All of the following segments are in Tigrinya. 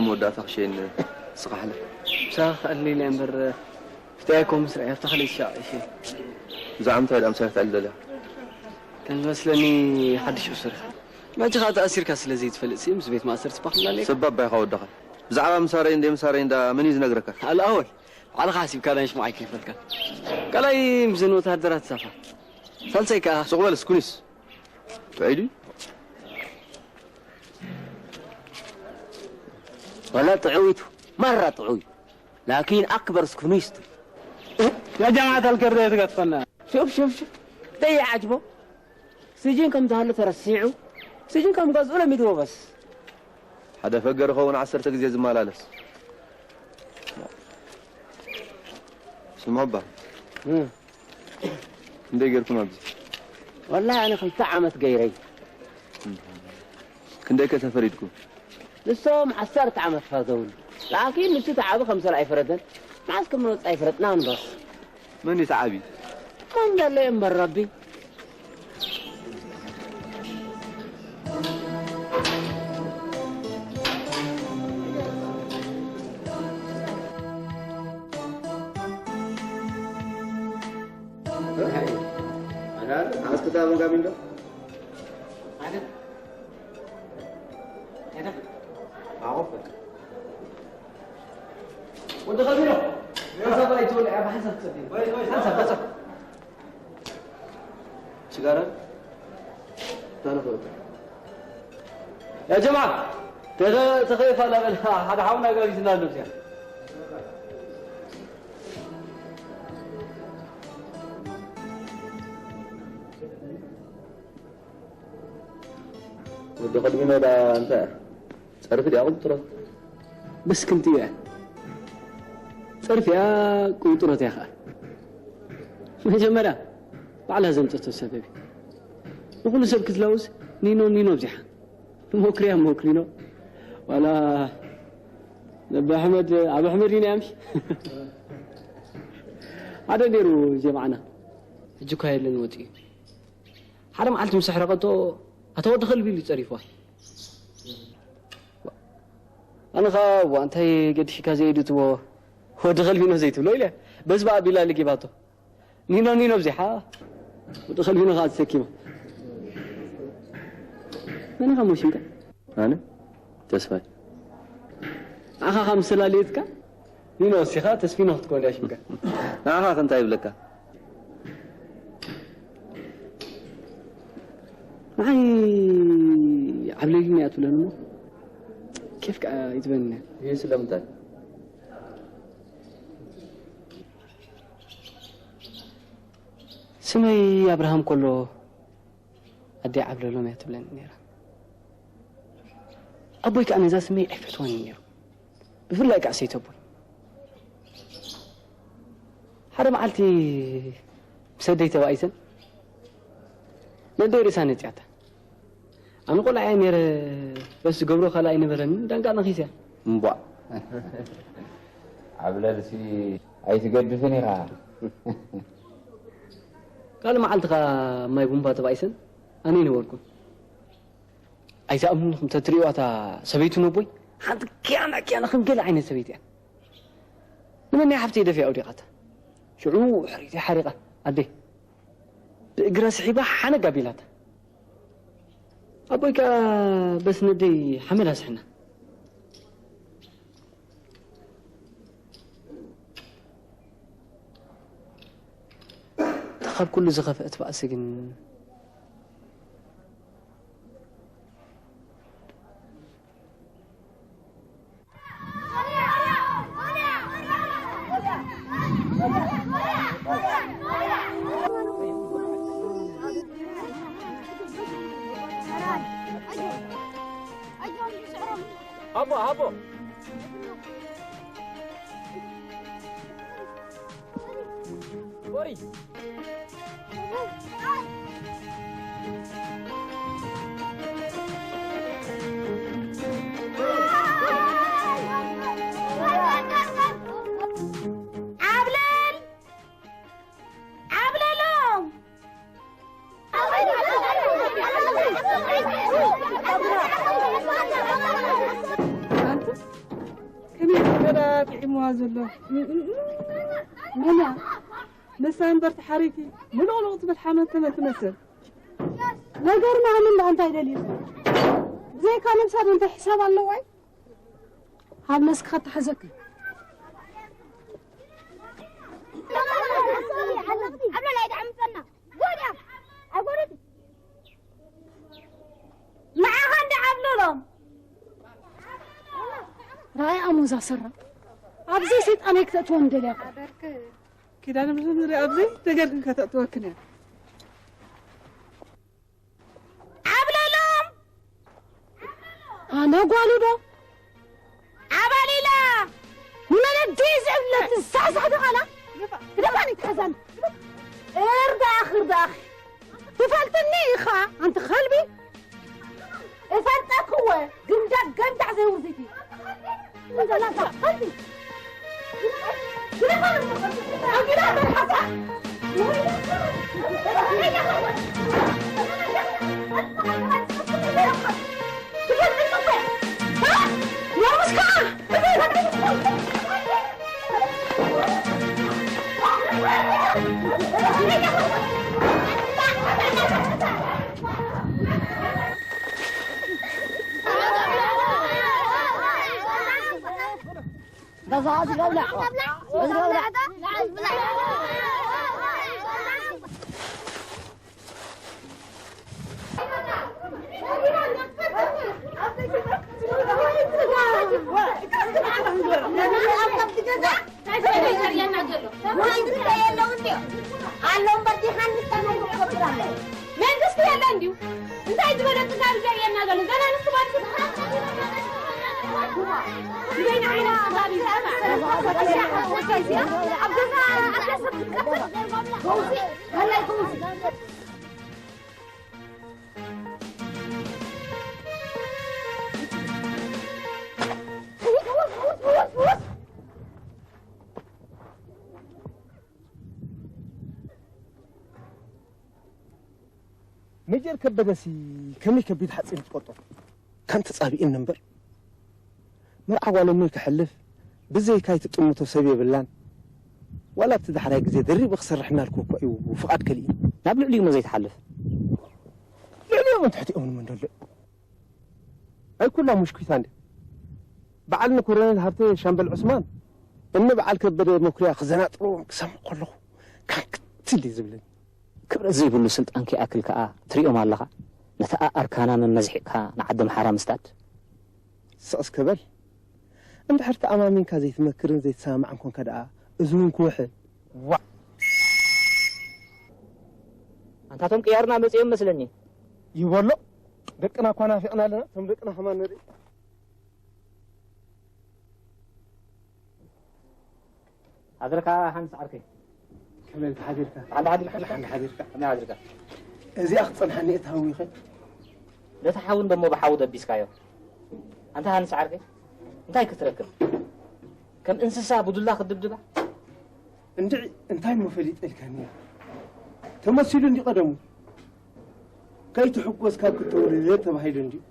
መወዳእታ ክሸይን ስኻ ሕለፍ። ምሳኻ ክዕልል እየ እምበር፣ ፍታየኮ ምስ ረኣየ ኣብታ ካልእ ይሻዕ እሺ። ብዛዕባ ምንታይ ደኣ ምሳይ ክትዕልል ደልያ? ከም ዝመስለኒ ሓድሽ እሱር ኢኻ። መቸ ኸኣ ተኣሲርካ ስለ ዘይትፈልጥ ሲ ምስ ቤት ማእሰርቲ ባኽ ምናለይ? ሰብ ባባ ኢኻ ወድኻ። ብዛዕባ ምሳረይ እንደ ምሳረይ እንዳ መን እዩ ዝነግረካ? ኣልኣወል፣ ባዕልኻ ሓሲብካ ዳን ሽምዓ ኣይከፈልካን። ካልኣይ ምስዘን ወተሃደራት ሳፋ። ሳልሳይ ከኣ ስቕ በል እስኩኒስ። ጥዑይ ድዩ? ወላ ጥዑይ ቱ፣ ማራ ጥዑይ። ላኪን ኣክበር እስኩኒስቱ። يا جماعة الكردية تقطفنا. شوف، شوف، شوف. ده يعجبه. سجن كم تهلو ترسيعه. سجن كم قصوله مدوه بس. ሓደ ፈገር ኸውን ዓሰርተ ግዜ ዝመላለስ። ስምዑ እባ። እም። ክንደይ ጌርኩም ኣብዚ? ወላሂ ኣነ ክልተ ዓመት ገይረይ። ክንደይ ከ ተፈሪድኩም? ንሶም ዓሰርተ ዓመት ፈረደውኒ። ላኪን ንሱ ተዓቢ ከምሰል ኣይፈረደን። መዓስ ከም ንወጽእ ኣይፈለጥናን በስ። መን እዩ ተዓቢ? ከም ዘሎ እምበር ረቢ። ኣስክታ በንጋሚንዶ? ወዲ ኸቢሮ፣ ሓንሳብ ኣይትወልዕ፣ ኣብ ሓንሳብ ትጸበይ። ሓንሳብ፣ ሓንሳብ። ሽጋራ? ያ ጀማዓ፣ ተኸ-፣ ተኸይፋ ላበል፣ ሓደ ሓውና ጋቢዝና ኣሎ እዚኣ። ወዲ ኸድሚኖ ዳ እንታይ? ጸርፊ ድያ ቁንጥሮት? በስ ክልቲኡ እያ። ጸርፊ እያ፣ ቁንጥሮት እያ ኸኣ። መጀመርያ ባዕላ ዘምጸቶ ሰበብ እዩ። ንኹሉ ሰብ ክትላውስ ኒኖ፣ ኒኖ ኣብዚሓ። ሞክርያ፣ ሞክሪኖ። ዋላ ነቢ ኣሕመድ፣ ኣብ ኣሕመድ ኢና ምሽ? ሓደ ነይሩ ጀማዓና። ሕጂ እኳ የለን፣ ወጺኡ። ሓደ መዓልቲ ምስ ኣሕረቐቶ፣ ኣታ ወዲ ከልቢ ኢሉ ጸሪፍዋ። ኣነ ኸኣ፣ "እዋ፣ እንታይ ገዲሽካ ዘይድትዎ ወዲ ከልቢኖ ዘይትብሎ?" ኢለ በዝባ ኣቢላ ልጊባቶ። ኒኖ፣ ኒኖ፣ ብዚሓ ወዲ ከልቢኖ ኸኣ ተሰኪማ። መን ኢኻ እሞ ሽምካ? ኣነ? ተስፋይ። ንዓኻ ኸኣ ምስ ተላለየትካ፣ ኒኖ ወሲኻ ተስፊኖ ክትከውን እያ ሽምካ። ንዓኻ ኸ እንታይ ይብለካ? ንዓይ ዓብለልና እያ ትብለኒ እሞ፣ ኬፍ ከኣ እዩ ትብለኒ። ይህ ስለምንታይ? ስመይ ኣብርሃም ከሎ፣ ኣደይ ዓብለሎም እያ ትብለኒ ነይራ። ኣቦይ ከኣ ነዛ ስመይ ኣይፈትዋን እዩ ነይሩ። ብፍላይ ከኣ ሰይተቦይ። ሓደ መዓልቲ ምስ ኣደይ ተባኢሰን፣ ነደይ ርእሳ ነጺያታ። ኣነ ቆልዓ እየ ነይረ፣ በስ ዝገብሮ ካልእ ኣይነበረንን፣ ዳንጋ ነኺሰ። እምቧእ። ዓብለልሲ ኣይትገድፍን ኢኻ። ካልእ መዓልቲ ኸኣ ማይ ቡምባ ተባኢሰን፣ ኣነ ኣይነበርኩን። ኣይትኣምኑን ኢኹም፣ ተትርእዩዋ እታ ሰበይቱ ነቦይ፣ ሓንቲ ኪያና ኪያና ከም ገለ ዓይነት ሰበይቲ እያ። ንመን እያ ሓፍተይ ደፊኣ ወዲቓታ። ሽዑ ሕሪት እያ ሓሪቓ፣ ኣደይ ብእግራ ስሒባ ሓነግ ኣቢላታ። ኣቦይ ከኣ በስ ነደይ ሓመድ ኣስሕና። እታ ካብ ኩሉ ዝኸፍአት ባእሲ ግን ሃቦ፣ ሃቦ። ኦሪ። ዓብለል! ዓብለሎም! ኣንቲ ጥዒምዋ ዘሎ። መን እያ? ንሳ እምበር ተሓሪቲ ምሉቕሉቕ ትብል ሓመድ ተመን ትመስል። ነገርና ምን ደኣ እንታይ ደልዩ? ብዘይካ ነብሳ ዶ እንታይ ሕሳብ ኣለዋ? ኣብ መስካ ተሓዘካ። ዓብለላ ኣይደዓምፀና። ጎዳ። ኣይጎደት። ንዓኻ እንዳ ዓብለሎም። ረኣይ ኣሞዛ ሰራ። ኣብዚ ሰይጣን ኣይክተእትወን ደልያ። ኪዳነ ምሕረት ንርኢ ኣብዚ ነገር ግን ከተእትወክን እያ። ዓብለሎም! ኣነ ጓሉ ዶ? ዓባሊላ! ንመን ድዩ ዝዕብለት? ዛሕዛሕ ዶ ቓላ? ግደፋኒ፣ ትሕዛኒ። እርዳእኺ፣ እርዳእኺ። ትፈልጥኒ ኢኻ፣ ኣንቲ ኸልቢ። እፈልጠኪ እወ፣ ግን ዳግም ዳዕ ዘይውርዚቲ። መንግስቲ የለ እንድዩ። እንታይ ዝበለ ጥጋብ ዘርእየና ዘሎ? ዘና ንስባት ክትሓት ዝበይና ዓይና ጥጋብ እዩ። ኣብ ገዛ ኣትያሰብ ክትቀጥል ገርባብላ። ፈውዚ፣ ከላይ ፈውዚ። ሜጀር ከበደሲ ከመይ ከቢድ ሓፂን ትቆርጦ? ከም ተፃቢእኒ እምበር መርዓ ጓሎመይ ክሕልፍ ብዘይካይ ትጥምቶ ሰብ የብላን። ዋላ ኣብቲ ዳሕራይ ግዜ ደሪበ ክሰርሕ እናልኩ እኮ እዩ ፍቓድ ከሊእኒ። ናብ ልዕሊኡ እሞ ዘይትሓልፍ? ልዕሊኦም ትሕቲኦም ንመን ደሎ? ኣይ ኩላ ሙሽኪታ እንድያ። በዓል ንኮሎኔል ሃብተ ሻምበል ዑስማን እኒ በዓል ከበደ መኩርያ ክዘናጥርዎም ክሰምዕ ከለኹ ካንክትል እዩ ዝብለኒ። ክብረት ዘይብሉ ስልጣን ከይኣክል ከኣ ትሪኦም ኣለኻ። ነታ ኣርካና መመዝሒቕካ ንዓዲ ኣምሓራ ምስዳድ። ስቕ እስከ በል። እንድሕር ተኣማሚንካ ዘይትመክርን ዘይትሰማማዕን ኮንካ ደኣ እዝኑ ክውሕል። ዋእ! ኣንታቶም ቅያርና መጺኦም መስለኒ። ይበሎ። ደቅና እኳ ናፊቕና ኣለና። እቶም ደቅና ከማን ንርኢ። ሓድርካ ሃንስ ዓርከይ። ከመይ ኢልካ ሓዲርካ? ሓንዳ ሓዲርካ? ሓንዳ ሓዲርካ? ከመይ ሓዲርካ? እዚኣ ክትጸንሓኒ እየ ተሃዊኸ። ነቲ ሓዊ እንደሞ ብሓዊ ደቢስካዮ። ኣንታ ሃንስ ዓርከይ፣ እንታይ ክትረክብ? ከም እንስሳ ብዱላ ክትድብድባ? እንድዒ፣ እንታይ እሞ ፈሊጠ ኢልካኒ? ተመሲሉ እንዲ ቀደሙ። ከይትሕጎስ ካብ ክትውርድ ተባሂሉ እንድዩ።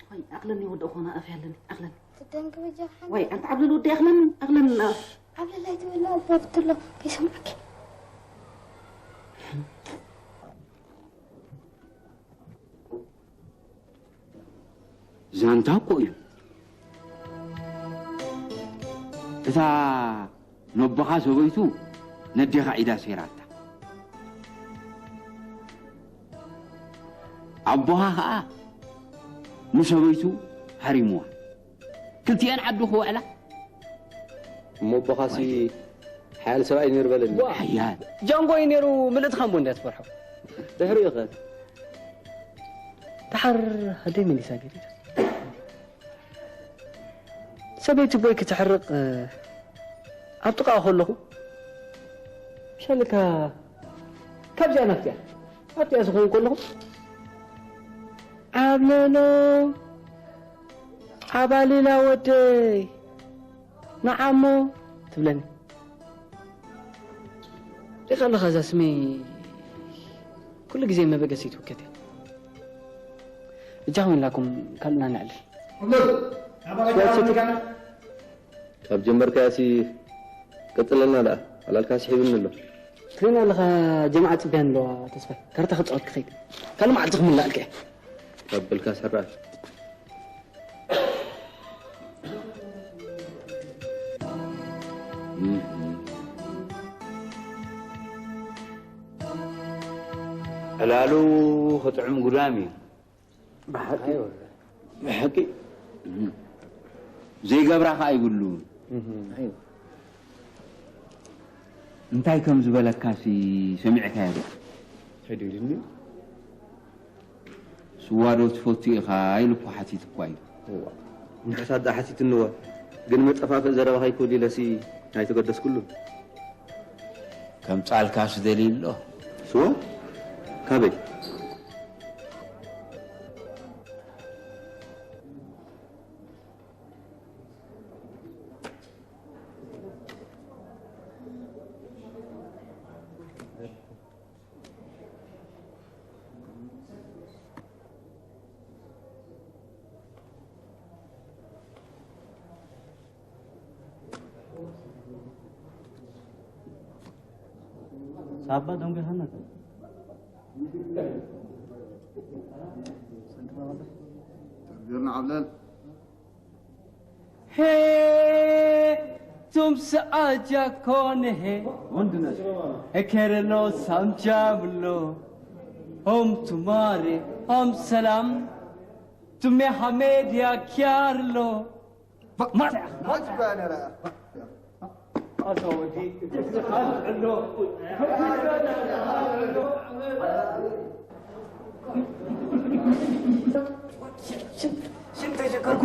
ወይ፣ ኣኽለኒ ወዲ እኾና ኣፍ ያለኒ፣ ኣኽለኒ። ትደንግቢ ጀኻ። ወይ፣ ኣንተ ዓብለል ወዲ ኣኽለኒ፣ ኣኽለኒ። ዓብለል ኣይትበላ፣ ኣልበርት ኣሎ፣ ከይሰምዓኪ። ዛንታ እኮ እዩ። እታ ነቦኻ ሰበይቱ ነዴኻ ኢዳ ሰይራታ። ኣቦኻ ኸኣ ንሰበይቱ ሃሪምዋ። ክልቲኤን ዓዱ ክውዕላ። እሞ ኣቦኻሲ ሓያል ሰብኣይ ነይሩ በለኒ። ዋ! ሓያል። ጃንጎ እዩ ነይሩ፣ ምልእትኻ እሞ እንድያ ትፈርሖ። ድሕሪኡ ኸ? ደሓር ኣደይ መሊሳ ገዲዳ። ሰበይቲ ቦይ ክትሕርቕ፣ ኣብ ጥቓኣ ከለኹ፣ ሸልካ ካብዚኣ ናብቲኣ፣ ኣብቲኣ ዝኸውን ከለኹ፣ ዓብለሎ፣ ዓባሊላ ወደይ፣ ንዓ እሞ ትብለኒ ሪኻ ኣለኻ። እዛ ስመይ ኩሉ ግዜ መበገሲ ትውከት እያ። እጃኹም ኢላኩም ካልእና ነዕልል። ካብ ጀመርካሲ ቀጽለልና ደኣ፣ ሓላልካ ስሒብኒ ኣሎ። ትሪና ኣለኻ፣ ጀማዓ ጽብያን ኣለዋ። ተስፋይ ካርታ ክጻወት ክኸይድ፣ ካልእ መዓልቲ ክምላእልካ እየ። ካብ በልካ ሰራዕ። ዕላሉ ክጥዕም ጉዳም እዩ። ብሓቂ። ብሓቂ ዘይገብራ ከኣ ይብሉ። እንታይ ከም ዝበለካሲ ሰሚዕካዮ ዶ? እንታይ ደልኒ? ስዋ ዶ ትፈቱ ኢኻ ኢሉ እኮ ሓቲት እኳ እዩ። እዋ፣ ንሕሳት ደኣ ሓቲትንዎ። ግን መጠፋፍእ ዘረባ ከይክብል ኢለሲ ኣይተገደስኩሉን። ከምጻልካስ ደልዩ ኣሎ። ስዋ? ካበይ? ሳባ ደንጎ ይኸነተ። ተግቢርና ዓብለል። ሄ ቱም ሰኣጃ ኮነ ሄ ወንድነት። ሄከረሎ ሳምጃ ብሎ ሆም ቱማሬ ሆም ሰላም ቱሜ ሐሜድ ያኪያርሎ። ሽንተይ ሸከርኩ።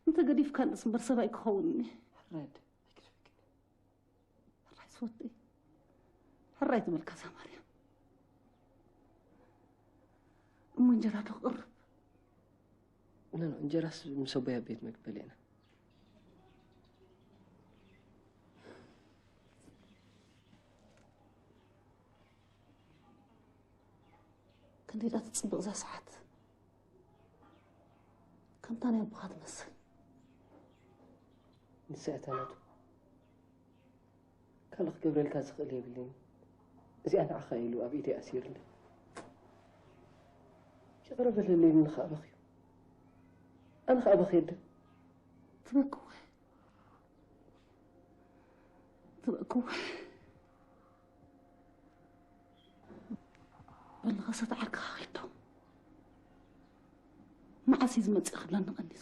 እንተ ገዲፍካ ንስ እምበር ሰብኣይ ክኸውን እኒ። ሕራይ ዝፈቱ እዩ። ሕራይ ትበልካ እዛ ማርያም። እሞ እንጀራ ዶ ክቕርብ? ኖ፣ ኖ፣ እንጀራስ ምስ ኣቦይ ኣብ ቤት መግቢ በሊዕና። ክንደይ ዳ ትጽብቕ እዛ ሰዓት። ከምታ ናይ ኣቦኻ ትመስል። ንሳ እታ ናቱ። ካልእ ክገብረልካ ዝኽእል የብለይን። እዚኣ ንዓኻ ኢሉ ኣብ ኢደይ ኣሲሩለይ። ይቕረ በለለይ ኢሉኒ ከኣ በኽዩ። ኣነ ከኣ በኽየ ኣደ። ትበክወ። ትበክወ። በልኻ ሰተ ዓርክኻ ኺዶ። መዓስ እዩ ዝመጽእ ክብለኒ ቀኒሱ።